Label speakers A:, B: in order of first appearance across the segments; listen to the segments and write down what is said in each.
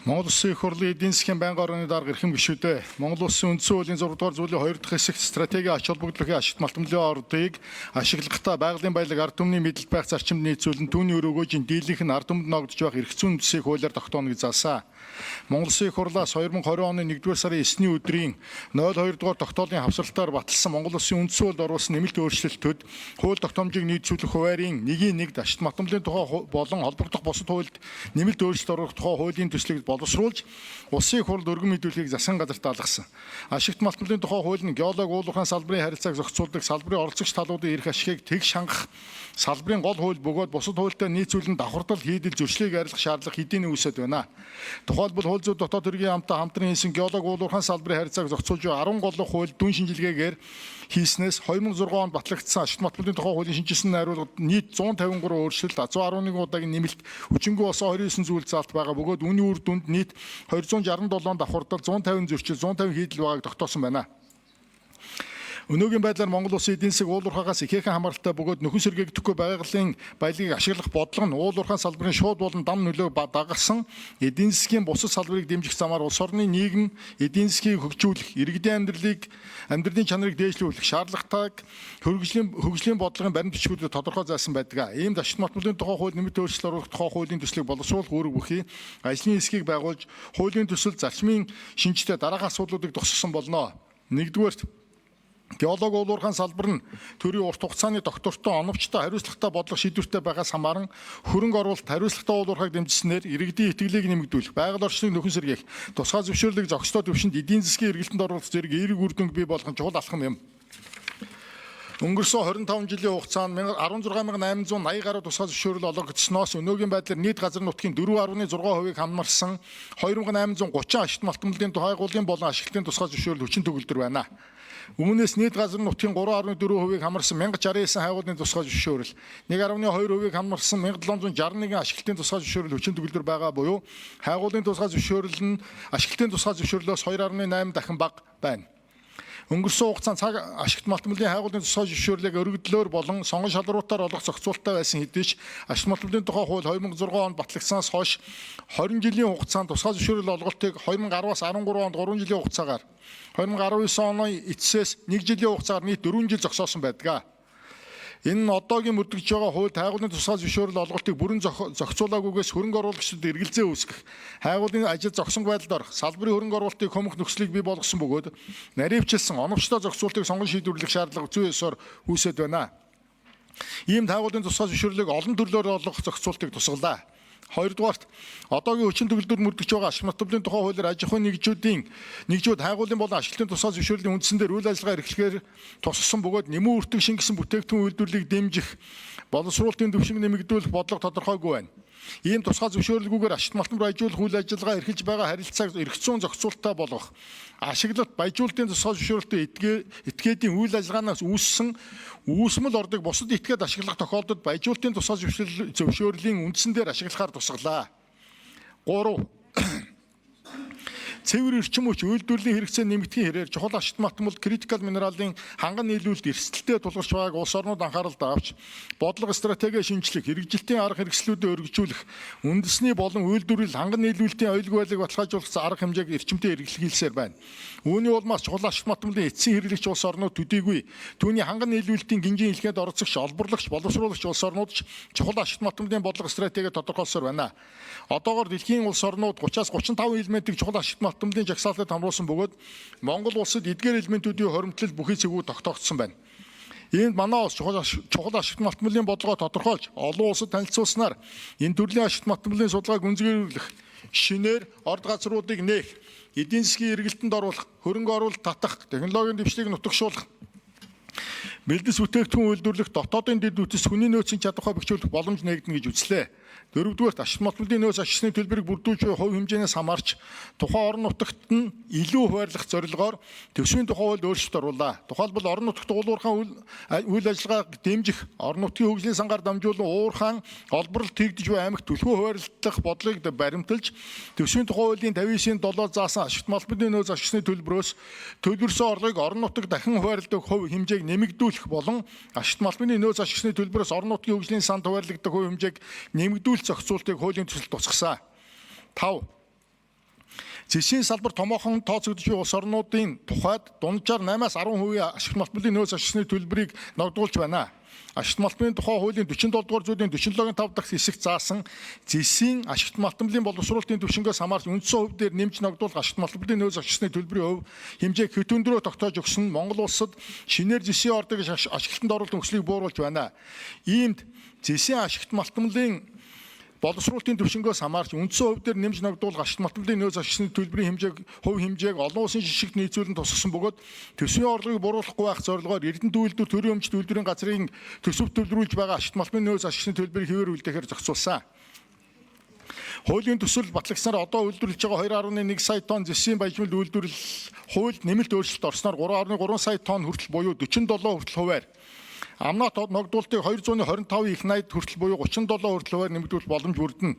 A: Монгол Улсын Их Хурлын эдийн засгийн байнгын орны дарга эрхэм гишүүдээ, Монгол Улсын үндсэн хуулийн 6 дугаар зүйлийн 2 дахь хэсэгт стратегийн ач холбогдлохын ашигт малтмлын ордыг ашиглахдаа байгалийн баялаг ард түмний мэдэлд байх зарчимд нийцүүлэн түүний өр өгөөжийн дийлэнх нь ард түмэнд ногдож байх эрх зүйн үндсийг хуулиар тогтооно гэж заасан. Монгол Улсын Их Хурлаас 2020 оны 1-р сарын 9-ний өдрийн 02 дугаар тогтоолын хавсралтаар баталсан Монгол Улсын үндсэн хуульд оруулсан нэмэлт өөрчлөлтүүд хууль тогтоомжийг нийцүүлэх хуваарийн 1-ийн 1-д ашигт матмлын тухай болон холбогдох бусад хуульд нэмэлт өөрчлөлт оруулах тухай хуулийн төслийг боловсруулж Улсын Их Хурлд өргөн мэдүүлэхийг засгийн газарт даалгасан. Ашигт малтмлын тухай хууль нь геолог уулуурхайн салбарын харилцааг зохицуулдаг, салбарын оролцогч талуудын эрх ашигыг тэгш хангах салбарын гол хууль бөгөөд бусад хуультай нийцүүлэн давхардал хийдэл зөрчлийг арилгах шаардлага хэдийн үүсэт байна. Тухайлбал хууль зүйн дотоод хэргийн хамтаа хамтран хийсэн геолог уулуурхайн салбарын харилцааг зохицуулж буй 10 голлох хууль дүн шинжилгээгээр хийснээс 2006 онд батлагдсан ашигт малтмлын тухай хуулийн шинжилсэн найруулгад нийт 153 өөрчлөлт, 111 удаагийн нэмэлт, хүчингүй болсон 29 зүйл заалт байгаа бөгөөд үүний үр дүнд нийт 267 давхардал, 150 зөрчил, 150 хийдэл байгааг тогтоосон байна. Өнөөгийн байдлаар Монгол Улсын эдийн засаг уулуурхаагаас ихээхэн хамааралтай бөгөөд нөхөн сэргээгдэхгүй байгалийн баялагийг ашиглах бодлого нь уулуурхаан салбарын шууд болон дам нөлөөг дагасан эдийн засгийн бусад салбарыг дэмжих замаар улс орны нийгэм эдийн засгийг хөгжүүлэх, иргэдийн амьдралын чанарыг дээшлүүлэх шаардлагатайг хөгжлийн бодлогын баримт бичгүүдэд тодорхой зайлсан байдаг. Ийм ашигт малтмлын тухай хууль нэмэлт өөрчлөлт оруулах тухай хуулийн төслийг боловсруулах үүрэг бүхий ажлын хэсгийг байгуулж хуулийн төсөл зарчмын шинжтэй дараах асуудлуудыг тусгасан болно. Нэгдүгээрт, геолог уулуурхайн салбар нь төрийн урт хугацааны доктортой, оновчтой, хариуцлагатай бодлого шийдвэртэй байгаас хамааран хөрөнгө оруулалт, хариуцлагатай уулуурхайг дэмжсэнээр иргэдийн итгэлийг нэмэгдүүлэх, байгаль орчныг нөхөн сэргээх, тусгай зөвшөөрлийг зохистой түвшинд эдийн засгийн эргэлтэнд оруулах зэрэг эерэг үр дүнг бий болгох нь чухал алхам юм. Өнгөрсөн 25 жилийн хугацаанд 16880 гаруй тусгай зөвшөөрөл олгогдсоноос өнөөгийн байдлаар нийт газар нутгийн 4.6%-ийг хамарсан 2830 ашигт малтмлын хайгуулын болон ашиглалтын тусгай зөвшөөрөл хүчин төгөлдөр байна. Үүнээс нийт газар нутгийн 3.4%-ийг хамарсан 1069 хайгуулын тусгай зөвшөөрөл, 1.2%-ийг хамарсан 1761 ашиглалтын тусгай зөвшөөрөл хүчин төгөлдөр байгаа буюу хайгуулын тусгай зөвшөөрөл нь ашиглалтын тусгай зөвшөөрлөөс 2.8 дахин бага байна. Өнгөрсөн хугацаанд цаг ашигт малтмлын хайгуулын тусгай зөвшөөрлийг өргөдлөөр болон сонгон шалруутаар олгох зохицуулттай байсан хэдий ч ашигт малтмлын тухай хууль 2006 онд батлагдсанаас хойш 20 жилийн хугацаанд тусгай зөвшөөрөл олголтыг 2010-аас 13 онд 3 жилийн хугацаагаар, 2019 оны эцсээс 1 жилийн хугацаагаар нийт 4 жил зогсоосон байдаг. Энэ нь одоогийн мөрдөгж байгаа хууль хайгуулын тусгай зөвшөөрөл олголтыг бүрэн зохицуулаагүйгээс хөрөнгө оруулагчдад эргэлзээ үүсгэх, хайгуулын ажил зогсон байдалд орох, салбарын хөрөнгө оруулалтыг хөмөх нөхцөлийг бий болгосон бөгөөд наривчилсан оновчтой зохицуултыг сонгон шийдвэрлэх шаардлага зүйн ёсоор үүсэт байна. Ийм хайгуулын тусгай зөвшөөрлийг олон төрлөөр олгох зохицуултыг тусгалаа. Хоёрдугаарт, одоогийн хүчин төгөлдөр мөрдөгч байгаа ашиг малтмлын тухай хуулиар аж ахуйн нэгжүүд хайгуулын болон ашиглалтын тусгай зөвшөөрлийн үндсэн дээр үйл ажиллагаа эрхлэхээр тусгасан бөгөөд нэмэн үртэг шингэсэн бүтээгдэхүүн үйлдвэрлэлийг дэмжих, боловсруулалтын түвшинг нэмэгдүүлэх бодлого тодорхойгүй байна. Ийм тусгай зөвшөөрлгүйгээр ашигт малтам баяжуулах үйл ажиллагаа эрхэлж байгаа харилцааг эрх зүйн зохицуулттай болгох, ашиглалт баяжуулалтын тусгай зөвшөөрөлтөд этгээдийн үйл ажиллагаанаас үүссэн үүсмэл ордыг бусад этгээд ашиглах тохиолдолд баяжуулалтын тусгай зөвшөөрлийн үндсэн дээр ашиглахаар тусгалаа. 3. Цэвэр эрчим хүч үйлдвэрлэлийн хэрэгцээ нэмэгдэхийн хэрээр чухал ашигт малтмал critical минералын ханган нийлүүлэлт эрсдэлтэй тулгарч байгааг улс орнууд анхааралд авч бодлого стратеги шинжлэх, хэрэгжилтийн арга хэрэгслүүдээ өргөжүүлэх, үндэсний болон үйлдвэрлэл ханган нийлүүлэлтийн аюулгүй байдлыг баталгаажуулах арга хэмжээг эрчимтэй эргэлхийлсээр байна. Үүний улмаас чухал ашигт малтмалын эцсийн хэрэглэгч улс орнууд төдийгүй түүний ханган нийлүүлэлтийн гинжин илгээнд оролцогч, олборлагч, боловсруулагч улс орнууд ч чухал ашигт малтмалын бодлого стратеги тодорхойлсоор байна. Одоогоор дэлхийн улс орнууд 30-аас 35 элементийг чухал ашигт малтмалын жагсаалтад хамруулсан бөгөөд Монгол улсад эдгээр элементүүдийн хоримтлал бүхий цэгүүд тогтоогдсон байна. Иймд манай улс чухал ашигт малтмалын бодлогоо тодорхойлж олон улсад танилцуулснаар энэ төрлийн ашигт малтмалын судалгааг гүнзгийрүүлэх, шинээр орд газруудыг нээх, эдийн засгийн эргэлтэнд оруулах, хөрөнгө оруулалт татах, технологийн дэвшлийг нутагшуулах, мэлдэс бүтээгдэхүүн үйлдвэрлэх, дотоодын дэд үтс, хүний нөөцийн чадвараа бэхжүүлэх боломж нээгдэнэ гэж үзлээ. Дөрөвдүгээрт, ашигт малтмалын нөөц ашигсны төлбөрийг бүрдүүлж буй хувь хэмжээнээс хамаарч тухайн орон нутагт нь илүү хуваарлах зорилгоор төсвийн тухай хуульд өөрчлөлт оруулаа. Тухайлбал орон нутагт уулуурхайн үйл ажиллагааг дэмжих, орон нутгийн хөгжлийн сангаар дамжуулан уурхаан олборлолт хийгдэж буй аймагт түлхүү хуваарлах бодлогыг баримталж төсвийн тухай хуулийн 59-ийн 7 заасан ашигт малтмалын нөөц ашигсны төлбөрөөс төлбөрсөн орлогыг орон нутагт дахин хуваарлах хувь хэмжээг нэмэгдүүлэх болон ашигт малтмалын нөөц ашигсны төлбөрөөс орон нутгийн хөгжлийн санд хуваарлагдах хувь хэмжээг нэмэгдүүлэх зохицуултыг хуулийн төсөлд тусгасан. 5. Зэсийн салбар томоохон тооцогдож буй улс орнуудын тухайд дунджаар 8-аас 10% ашигт малтмалын нөөц ашигсны төлбөрийг ногдуулж байна. Ашигт малтмалын тухай хуулийн 47 дугаар зүйлийн 47-гийн 5 дахь хэсэгт заасан зэсийн ашигт малтмалын боловсруулалтын түвшингээс хамаарч үндсэн хувь дээр нэмж ногдуулах ашигт малтмалын нөөц ашигсны төлбөрийн хувь хэмжээг хэт өндрөө тогтоож өгсөн нь Монгол улсад шинээр зэсийн ордог ашиглалтанд оруулах нөхцөлийг бууруулж байна. Иймд зэсийн ашигт малтмалын боловсруулалтын түвшингөөс хамаарч үндсэн хувь дээр нэмж ногдуулах ашигт малтмалын нөөц ашигсны төлбөрийн хэмжээг хувь хэмжээг олон улсын жишгт нийцүүлэн тусгасан бөгөөд төсвийн орлогыг бууруулахгүй байх зорилгоор Эрдэнэт үйлдвэр төрийн өмч үйлдвэрийн газрын төсөв төлрүүлж байгаа ашигт малтмалын нөөц ашигсны төлбөрийг хэвээр үлдээхээр зохицуулсан. Хуулийн төсөл батлагдсанаар одоо үйлдвэрлэж байгаа 2.1 сая тонн зэсийн баяжмал үйлдвэрлэл хуульд нэмэлт өөрчлөлт орсноор 3.3 сая тонн хүртэл буюу 47 хүртэл хувиар амнат ногдуултыг 225 их 80 хүртэл буюу 37 хүртэл хувиар нэмэгдүүлэх боломж бүрдэнэ.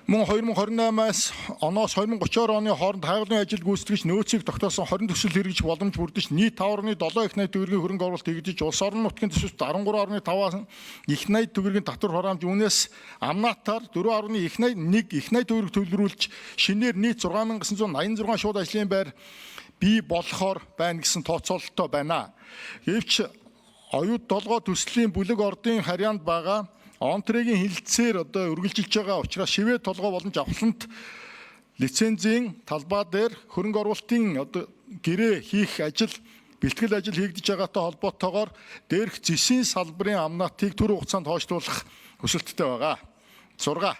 A: Мөн 2028-аас оноос 2030 оны хооронд хайгалын ажил гүйцэтгэж нөөцийг тогтоосон 20 төсөл хэрэгжих боломж бүрдэж нийт 5.7 их 80 төгрөгийн хөрөнгө оруулалт хийгдэж улс орон нутгийн төсөвт 13.5 их 80 төгрөгийн татвар хураамж үүнээс амнатаар 4.1 их 80 төгрөг төлрүүлж шинээр нийт 6986 шууд ажлын байр бий болохоор байна гэсэн тооцоололттой байна. Гэвч оюут толгой төслийн бүлэг ордын харьяанд байгаа Онтрегийн хилцээр одоо үргэлжилж байгаа учраас шивээ толгой болон жавхлант лицензийн талбай дээр хөрөнгө оруулалтын одоо гэрээ хийх ажил бэлтгэл ажил хийгдэж байгаатай холбоотойгоор дээрх зэсийн салбарын амнатыг түр хугацаанд хойшлуулах хүсэлттэй байгаа. 6.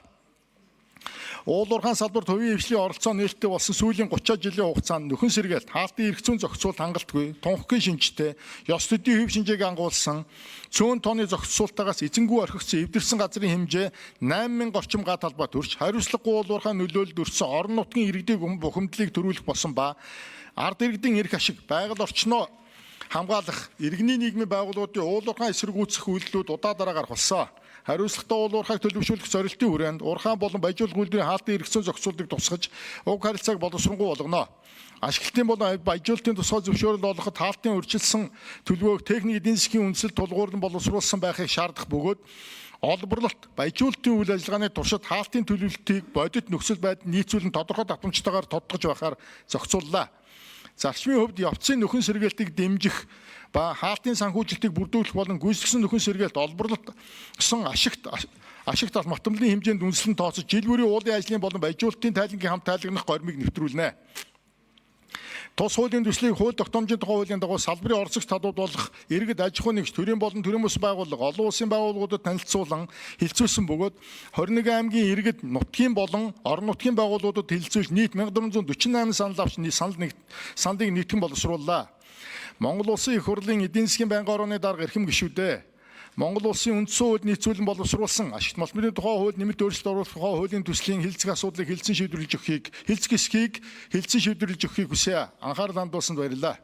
A: Уул уурхайн салбарт хувийн хвшлийн оролцоо нээлттэй болсон сүүлийн 30 жилийн хугацаанд нөхөн сэргээлт, хаалтын эрх зүйн зохицуулалт хангалтгүй, тунхагийн шинжтэй, ёс төдий хэв шинжээг ангуулсан, цөөн тооны зохицуултаагаас эзэнгүй орхигдсон эвдэрсэн газрын хэмжээ 8000 орчим га талбай төрч, хариуцлагагүй уул уурхайн нөлөөлөлд өртсөн орон нутгийн иргэдийг бухимдлыг төрүүлэх болсон ба ард иргэдийн эрх ашиг, байгаль орчноо хамгаалах, иргэний нийгмийн байгууллагуудын уул уурхайн эсэргүүцэх үйлдэлүүд удаа дараа гарах болсон. Хариуцлагатай уул уурхайг төлөвшүүлэх зорилтын хүрээнд уурхайн болон баяжуулах үйлдвэрийн хаалтын эрх зүйн зохицуултыг тусгаж, уг харилцааг боловсронгуй болгоно. Ашиглалтын болон баяжуулалтын тусгай зөвшөөрөл олгоход хаалтын урьдчилсан төлөвөөг техник эдийн засгийн үндсэл тулгуурлан боловсруулсан байхыг шаардах бөгөөд олборлолт, баяжуулалтын үйл ажиллагааны туршид хаалтын төлөвлөлтийг бодит нөхцөл байдал нийцүүлэн тодорхой давтамжтайгаар тодтогч байхаар зохицууллаа. Зарчмын хувьд явцын нөхөн сэргээлтийг дэмжих ба хаалтын санхүүжилтийг бүрдүүлэх болон гүйцэтгсэн нөхөн сэргээлт олборлолт гэсэн ашигт ашигт матамлын хэмжээнд үндэслэн тооцож жил бүрийн уулын ажлын болон баяжуулалтын тайлангийн хамт тайлагнах горимыг нэвтрүүлнэ. Тус хуулийн төслийг хууль тогтоомжийн тухай хуулийн дагуу салбарын оролцогч талууд болох иргэд аж ахуйн нэгж, төрийн болон төрийн бус байгууллага, олон улсын байгууллагуудад танилцуулан хилцүүлсэн бөгөөд 21 аймгийн иргэд нутгийн болон орон нутгийн байгууллагуудад хилцүүлж нийт 1448 санал авч саналыг нийтгэн боловсрууллаа. Монгол Улсын Их Хурлын эдийн засгийн байнгын орооны дарга эрхэм гишүүдээ Монгол Улсын үндсэн хуульд нийцүүлэн боловсруулсан ашигт малмрын тухай хууль нэмэлт өөрчлөлт оруулах тухай хуулийн төслийн хэлцэх асуудлыг хэлцэн шийдвэрлэж өгөхийг хэлцэх хэсгийг хэлцэн шийдвэрлэж өгөхийг хүсье. Анхаарал хандуулсанд баярлалаа.